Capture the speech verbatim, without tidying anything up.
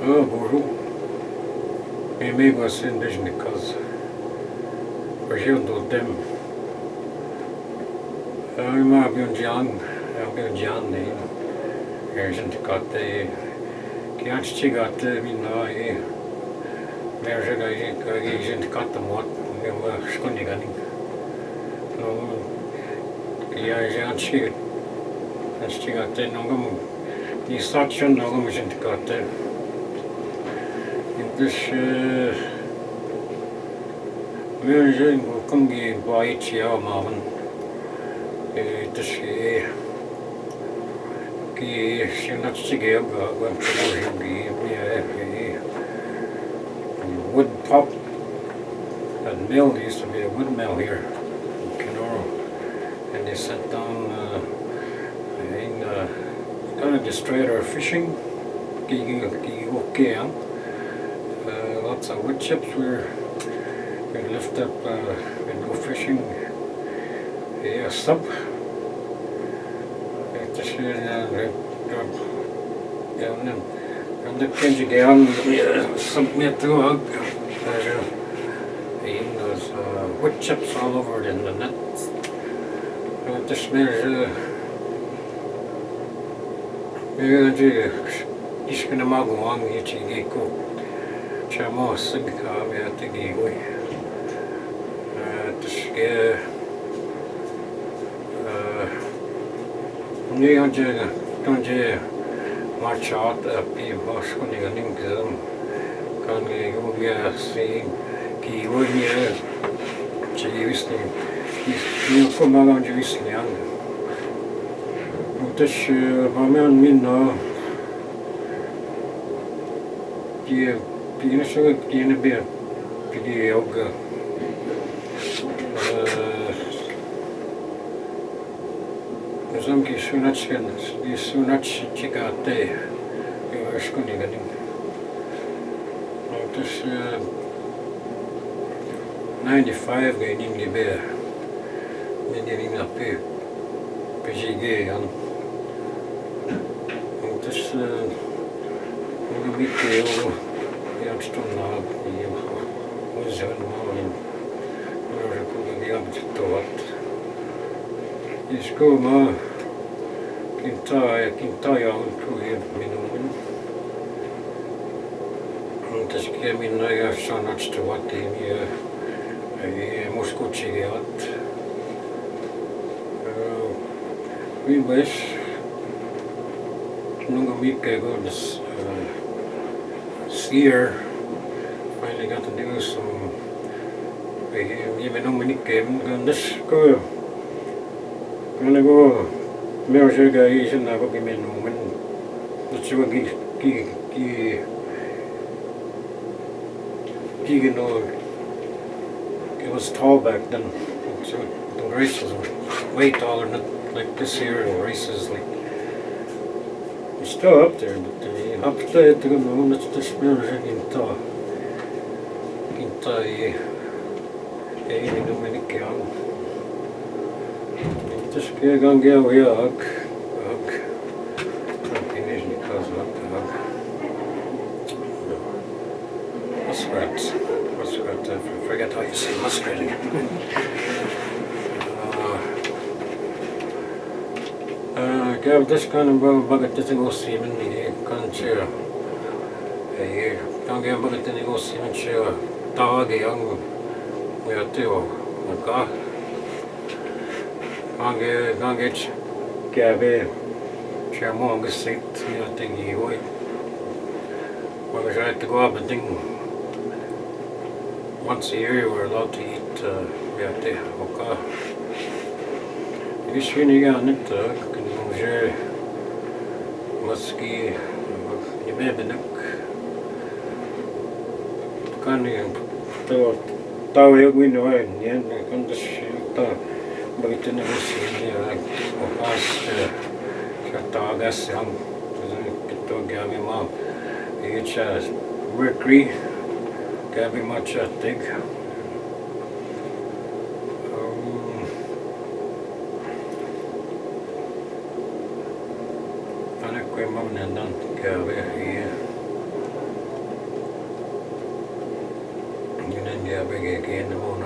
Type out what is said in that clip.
Ò, bonjour. Mi, mi, go sen deš ni kaz. Bonjour, dotem. Ò, mi ma bion jan, ò, bion jan, ne. Ò, žen ti kate. Ki jan ti kate, mi na, e. Mi žen ga, ga, ga, žen ti kate mot, mi ma škodni ga ni. No, ki jan, žen ti, žen ti kate, no, gom. Ni sačan no gom žen ti kate. Tes, e, mi žen go kom gi bajči ja mamen. E, tes, e, ki šel na čči ge, ga, ga, čči ge, e, e, wood pop. That mill used to be a wood mill here in Kenora. And they sent down, uh, in, uh, kind of destroyed our fishing. Ki, ki, ki, okay, huh? Uh, lots of wood chips were, we lift up, uh, and go fishing. Yeah, sub. Tes, e, e, e, e, e, ande kenji ge an, e, sub mi tu, e, e, in those, uh, wood chips all over in the net. E, tes mi, e, e, e, kiškene ma go an, e, ti ge ko. Čamo seg, a, mi te ge go. E, tes ge, E, ni onže, onže mačat, e, pi, baško, ni, ni, gzem. Kan, e, go, e, si, ki, o, ni, e, či, visni. Ni, ni, ko, ma, onže, visni, an. Tes, e, pa, mi, mi, no. Ki, pi, ne, so, ki, ne, bi, pi, ki, og. E, Zam ki sunač, ki sunač čikate, ki vaško ni ganin. Tes, e, ninety-five ga inin gibe, ni, ni, ni, na pe, pe žige, an. Tes, e, ono bite, o, jak to na, i, o, zan, no, i, no, že ko ga bi, jak to vat. Isko ma, kinta, kinta ja, on tu je mi nomen. Tes ki mi na ja sa nač to vat, i mi, e, i moško čige vat. E, mi bes, mnogo mi ke go des, e, Sear, finally got to do some, e, mi, mi nomen i ke, mi, mi, des ko, mi, mi go, mi o žega i žena go ki mi nomen, znači, ki, ki, ki, ki, you know, it was tall back then, so the race was way taller, not like this here, the race is like, it's still up there, but, uh, up there, you know, that's just really kinta, kinta, e, e, i nomen i ke, an. Tes ki gange o jak, ak, ak, i nežni kaz, ak, ak. Muskrat. Muskrat, I forget how you say muskrat in. E, e, ke deš kan ba-, bagatitni go simen i kan čeja. E, kan ge bagatitni go simen čeja. Ta ge ang, ja teo, ka. Gange, gange č-, kjeve, čemo gange sit, mi a tengi oj. Mange žaj te go a beding. Once a year you were allowed to eat, uh, mi a te, oka. Išini ga nit, uh, kni muže, maski, i bebe nuk. Kani, to, Tao e gui no e, nien, e, kan deš, ta, bagatitni go simen, e, o pas, e, ta gas, e, am, e, kito gavi ma, e, ča, mercury, gavi ma ča teg. Um, Ane kue ma mne dan gavi, e. Ja, B G G, no bo